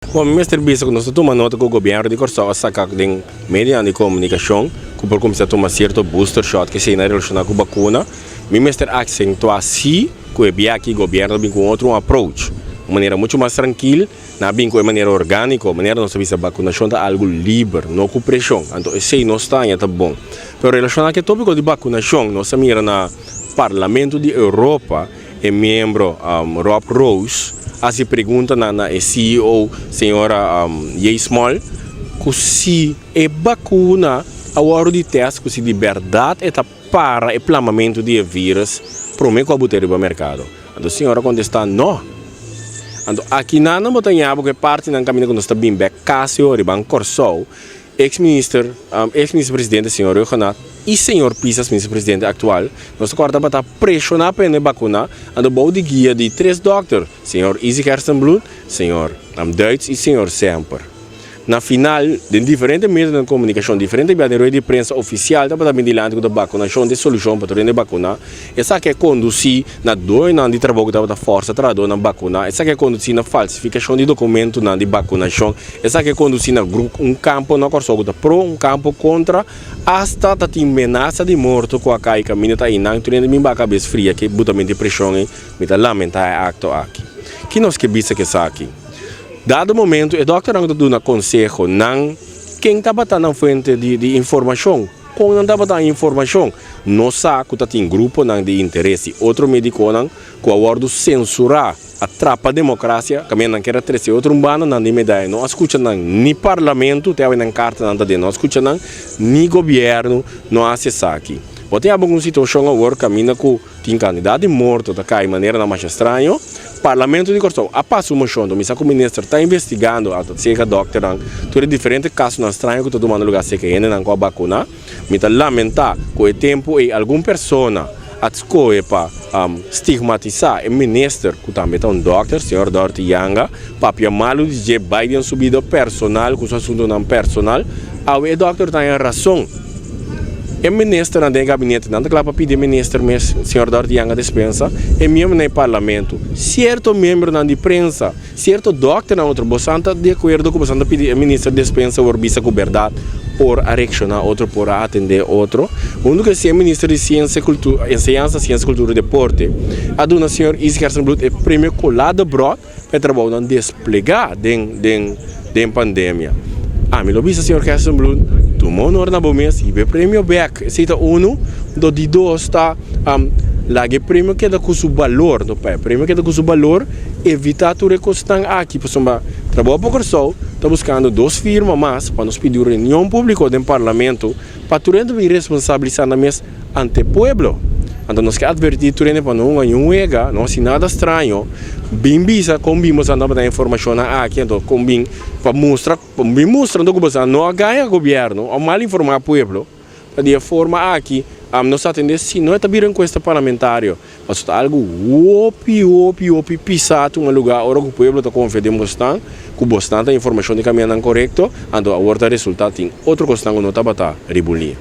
Bon, mi mester bisa ku nos ta tuma nota ku gobièrnu di Kòrsou a saka den medionan di komunikashon ku por kuminsá tuma sierto booster shot ke esei na relashoná ku bakuna. Mi mester aksentuá si ku e bia aki gobièrnu a bin ku un otro un approach, un manera muchu mas trankil. Nan a bin ku e manera orgániko, manera nos ta bisa bakunashon ta algu liber, no ku preshon. Anto esei nos ta haña ta bon. Pero relashoná ku e tópiko di bakunashon, nos a mira na Parlamento di Europa e miembro Rob Roos a hasi preguntanan na e CEO señora Jay Small ku si e bakuna a wòrdu di tèst ku si di bèrdat e ta para e plamamentu di e vírus promé ku a but'é riba merkado. Anto señor a kontestá, No. Anto akinan nan bo ta ña bo ku e partinan kaminda ku nos ta bin bèk kasi ora riba Kòrsou, eks minister, eks minister presidente señor Rhuggenaath i señor Pisas minister presidente aktual, nos ta kòrda tabata preshoná pa hende bakuná, anto bou di guia di tres dòkter, señor Izzy Gerstenbluth, señor Duits i señor Semper. Na final, den diferente medionan di komunikashon, diferente bia den rueda di prensa ofisial tabata bin dilanti ku ta bakunashon ta e solushon pa tur hende bakuná. Esaki a kondusí na doñonan di trabou ku tabata fòrsa trahadónan bakuná. Esaki a kondusí na falsifikashon di dokumentunan di bakunashon. Esaki a kondusí na un kampo na Kòrsou ku ta pro, un kampo kontra. Asta ta tin menasa di morto ku a kai kaminda ta einan. Tur hende bin baka kabes fria ku e butamento di preshon ei. Mi ta lamentá e akto aki. Ki nos ke bisa ku esaki? Dado momento e dòkternan ta duna konseho nan ken tabata nan fuente di informashon, kon nan tabata haña informashon. Nos sa ku ta tin gruponan di interes i otro medikonan ku a wòrdu sensurá, a trapa demokrasia, kaminda nan kier a trese otro un banda, nan di medaya no a skucha nan, ni parlamento, te awe nan kartanan ta den, no a skucha nan, ni gobièrnu no a hasi esaki. Bo tin abo un situashon awor kaminda ku. Tin kantidat di morto ta kai maneranan masha straño. Parlamento di Kòrsou a pasa un moshon ta misa ku minister ta investigando a seka dòkternan tur e diferente kasonan straño ku ta tumando lugá seka hendenan ku a bakuná. Mi ta lamentá ku e tempu ei algun persona a skohe pa stigmatisá e minister ku tambe ta un dòkter, señor Dorothy Janga, papia malu di dje bai den su bida personal ku su asuntunan personal. Awe e dòkter ta haña rason. E ministernan den e gabinete nan ta kla pa pidi e minister mes, señor Dorothy Janga despensa, e miembronan di parlamento, sierto miembronan di prensa, sierto dòkternan otro, bosan ta di akuerdo ku bosan ta pidi e minister despensa wor bisa ku bèrdat por a reakshoná otro, por a atendé otro? Huntu ku esei e minister di Siensia, Kultura, Enseñansa, Siensia, Kultura i Deporte a duna señor Izzy Gerstenbluth e premio Colá de Brot pa e trabounan desplegá den den den pandemia. Ami lo bisa señor Gerstenbluth, tuma honor na bo mes, hiba e premio bek. Esei ta unu. Do di dos ta laga e premio keda ku su balor. No pa e premio keda ku su balor, evitá tur e kosnan aki pasobra Trabou pa Kòrsou ta buskando dos firma mas pa nos pidi un reunion públiko den parlamento pa tur hende bin responsabilisá nan mes ante pueblo. Anto nos ke advertí tur hende pa no hunga niun wega, no hasi nada straño, bin bisa kon bin boso a tabata e informashonnan aki, anto kon bin pa mustra, bin mustra anto ku boso no a gaña gobièrnu òf mal informá pueblo, ta di e forma aki nos ta atendé si no e ta bira enkuesta parlamentario, pasobra ta algu hopi hopi hopi pisá tuma lugá ora ku pueblo ta konfia den bosnan, ku bosnan ta informashon di kamindanan korekto, anto awor ta resultá tin otro kosnan ku no tabata riba un liña.